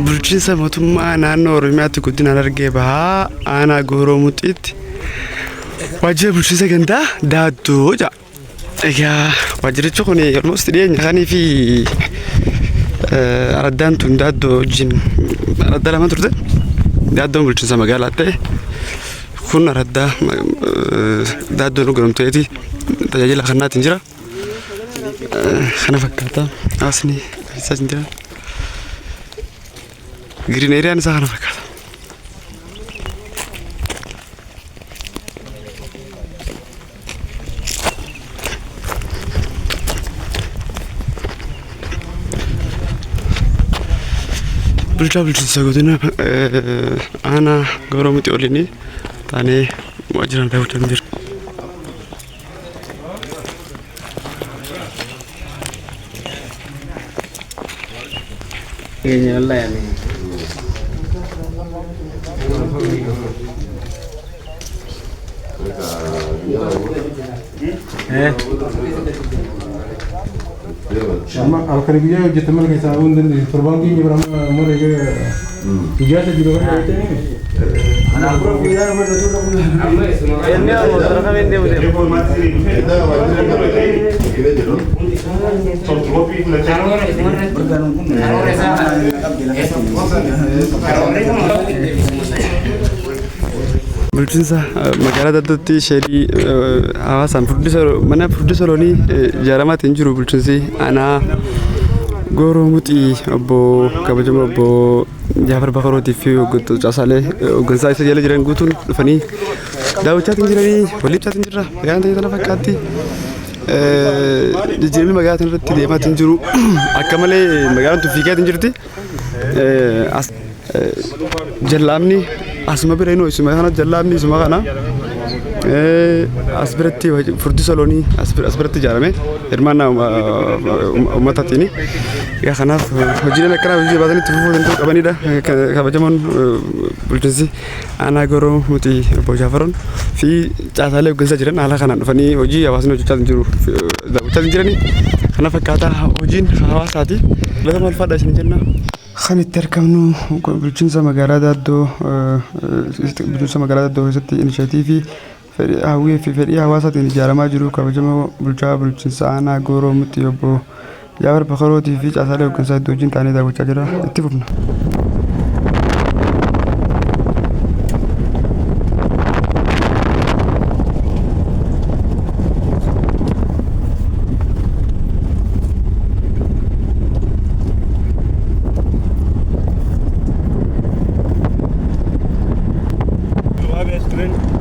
Bulchiinsa mootummaa naannoo Oromiyaatti godina Harargee Bahaa aanaa Gooroo Muxiitti waajjira bulchiinsa gandaa Daaddoo jedha. Egaa waajjirichi kun almost dhiyeenya kanii fi araddaan tun Daaddoo wajjin araddaa lama turte. Daaddoon bulchiinsa magaalaa ta'e kun araddaa Daaddoon hoogganamteeti tajaajila kennaatiin jira. Kana fakkaata hawaasni keessa hin jiran. Giriin eeriyaan isaa kana fakkaata. Bulchaa bulchiinsa godina aanaa Gooroo Muxii waliin taanee waajjiraan daawwachaa jira. Amma halkan guyyaa hojjetan mana keessaa bahuu hin dandeessu. Torbaan keenya bira amma mana ijaarsa jiru kan hojjetanii. Bulchiinsa magaalaa Daddootti sheedii hawaasaan furdisa mana furdisa loonii ijaaramaatiin jiru bulchiinsi aanaa Gooroo Muxii obbo kabajamoo obbo Jaafar Bakarootii fi hoggantoota caasaalee hoggansaa isa jala jiran guutuun dhufanii daawwachaatiin jiranii walii ibsaatiin jirra. Magaalaan teenya tana fakkaatti. Jijjiiramni magaalaa tana irratti deemaatiin jiru akka malee magaalaan tun fiigaatiin jirti. Jallaabni asuma bira inoo isuma kana jallaabni isuma kana as biratti furdisa loonii as biratti ijaarame hirmaannaa uummataatiin. Egaa kanaaf hojiileen akkanaa hojii jabaatanii itti fufuu danda'u qabanidha. Kabajamoon bulchiinsi aanaa Gooroo Muxii obbo Jaafaroon fi caasaalee hoggansaa jiran haala kanaan dhufanii hojii hawaasni hojjechaa jiru daawwachaa jiranii. Kana fakkaata hojiin hawaasaati. Galata maal fa'aadha isin jenna. Kan itti argamnu bulchiinsa magaalaa Daaddoo bulchiinsa magaalaa Daaddoo keessatti inisheetiivii fedhii hawwii fi fedhii hawaasaatiin ijaaramaa jiru kabajamoo bulchaa bulchiinsa aanaa Gooroo Muxii obbo Jaafar Bakarootii fi caasaalee hooggansaa iddoo wajjin taanee daawwachaa jira. Itti fufna. Du'a restaurant.